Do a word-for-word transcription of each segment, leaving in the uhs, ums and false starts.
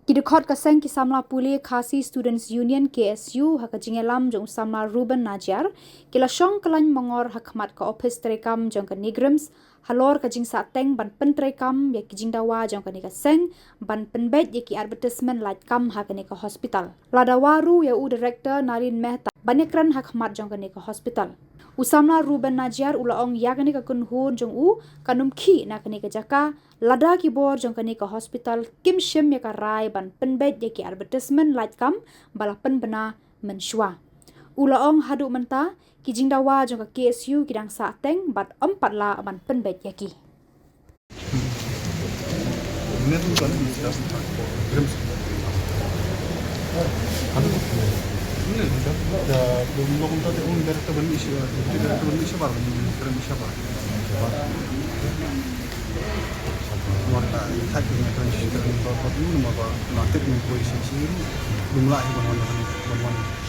Ki dkhot ka seng ki samla pule Khasi Students Union, K S U, ha ka jingïalam jong u samla Reuben Najiar, ki la shong kyllaiñ mangor ha khmat ka ophis treikam jong ka NEIGRIHMS, halor ka jingsahteng ban pyntreikam ïa ki jingdawa jong kane ka seng, ban pynbeit ïa ki advertisement lait kam ha kane ka hospital. La dawa ruh ïa u director Nalin Mehta ban ïakren ha khmat jong kane ka hospital. U samla Reuben Najiar u la ong ïa kane ka kynhun jong u kan ym khih na kane ka jaka, lada ki bor jong kane ka hospital kim shim ïa ka rai ban pynbeit ïa ki advertisement lait kam ba la pynbna mynshuwa. U la ong haduh mynta ki jingdawa jong ka K S U ki dang sahteng bad ym pat lah ban pynbeit ïa ki.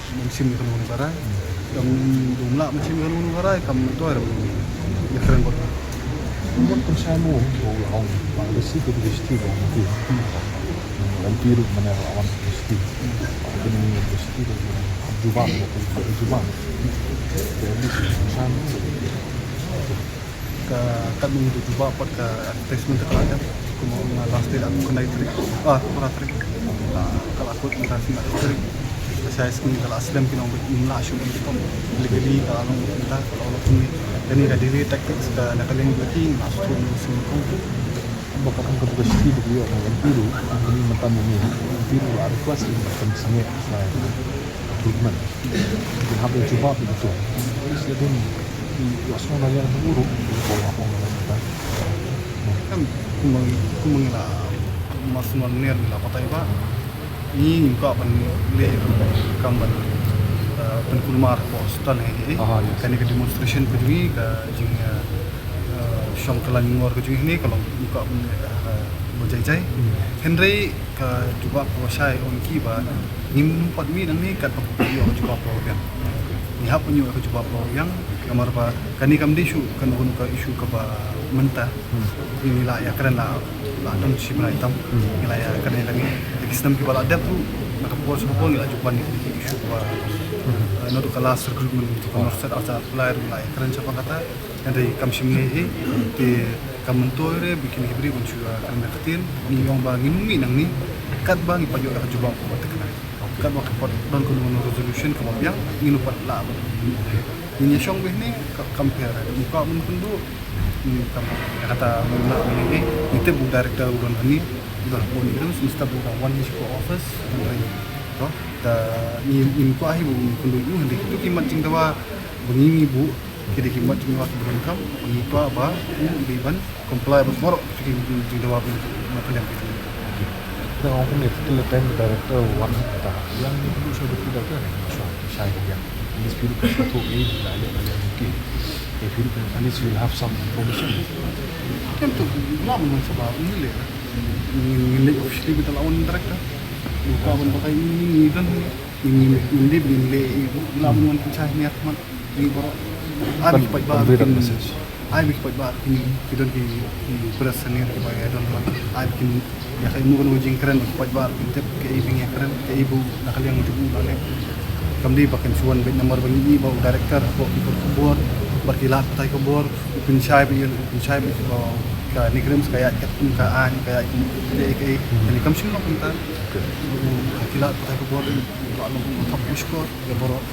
Mynsiem ïa kano kano ka rai, kam, dum lah mynsiem ïa kano kano ka rai, kam, to ïa kren bad, bad pynshai mo, ko la ong, ba, the city, the city, ba, the city. Wan ti ruh, mane, ba, wan ti ruh, ba, kini, the city, ba, jubab, ba, jubab. Ka, ka nung tu jubab pat ka advertisement ka la dep, kumno na last date, ah, khyndai tarik, ah, phra tarik. Ka, ka la kut mynta shi tarik. Ka shai sngi ka la slem ki nong bad ym lah shuh ban kitom. Legally ka la long mynta ka la long kumne. Kane ka delay tactics ka na ka liang ka ki, ym lah shuh ban sum kong. Ba ka pang ka buka shi ba ki ïoh na M P ruh, kini mynta mo mo. M P ruh la request ban sangeh sa recruitment. Ki hap ïa jubab ïa kito. Ïa don, ïa sngewbha ïa ka burom, ko la ong ïa kata. Em, kumba, kumba ngi la, kumba sngewbha ngi la batai ba ngi, ngi kwah ban leh kam ban, eh, pynkulmar ko stall hi, hi. Ah, yes. Kane ka demonstration ka jong ngi ka jing, eh, eh, shong kyllaiñ ngor ka jong ngi ka long ngi kwah ban, eh, ba jai jai. Hmm. Hynrei ka jubab kaba shai ong ki ba ngim pat mih nangne katba phi ïoh ka jubab kaba biang. Ngi hap ban ïoh ka jubab kaba biang namar ba kane kam dei shuh kano kano ka issue kaba mynta. Hmm. Ngi la ïakren la, la don shi bnai tam. Hmm. Ngi la ïakren la ngi la ki snem kiba la dep ruh na ka por sha ka por ngi la ju pan ïa ki issue kaba, hmm, eh, naduh ka last recruitment to ka North Side Arts Apply ruh ngi la ïakren shaphang kata. Hynrei kam shym leh hi, te ka myntoi re ba kine ki briew ban shu, ah, kren da ka ktien, ngi ong ba ngin ym mih nangne katba ngi pat ïoh da ka jubab kaba thikna. Katba ka pat don kano kano resolution kaba biang, ngin ym pat lah ban. Ngin ïa shong beit ne ka, kam pher, ngi kwah ban kynduh, ngi kam, ïa kata mynta ngi, ngi tip u director u don hangne, u don bun, ngi stop u don wan hi sha ka office, hynrei, to, ta, ngi, ngi kwah hi ba u kynduh u, hynrei kito ki mat jingdawa ba ngi ngi buh, ki dei ki mat jingdawa kiba donkam, ngi kwah ba u dei ban comply bad baroh ki jingdawa ba ngi pynlong. Te ong kumne, te la time director wan ta. Ïa ngi pynduh sha deputy director, shuwa shai ka ïa. At least phi ruh phi thoh ei la leh la leh ki. Te phi ruh at least you'll have some information. Em tu la mun sa ba ngi leh. Ngi, ngi leh officially bad la wan director. Ngi kwah ban batai ngi, ngi don. Ngi, ngi, ngi dei ban leh, la ban wan pynshai hynrei mat ngi baroh. Ai ba ki paidbah, ai ba ki paidbah ki, ki don ki, ki press senior kiba ïa don mat. Ai ba kin ïa ka ïa mut ban jingkren ba ki paidbah kin tip kaei ba ngi ïa kren, kaei ba na ka liang jong u la leh. Kam dei ba kin shu wan beit namar ba ngi i ba u director hapoh ki khubor, bad ki lad pathai khubor, u pynshai ba ïa, u pynshai ba ka NEIGRIHMS ka ïaid katkum ka aiñ, ka ïaid kaei kaei. Kane kam shym long kumta. Ki lad pathai khubor la long kum u thap u shkor ïa baroh.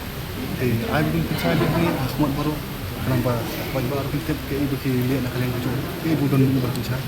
Te ai ba kin pynshai beit hangne ha khmat baroh. Khnang ba paidbah ruh kin tip kaei ba ki leh na ka liang ka jong u, kaei ba u don ban pynshai.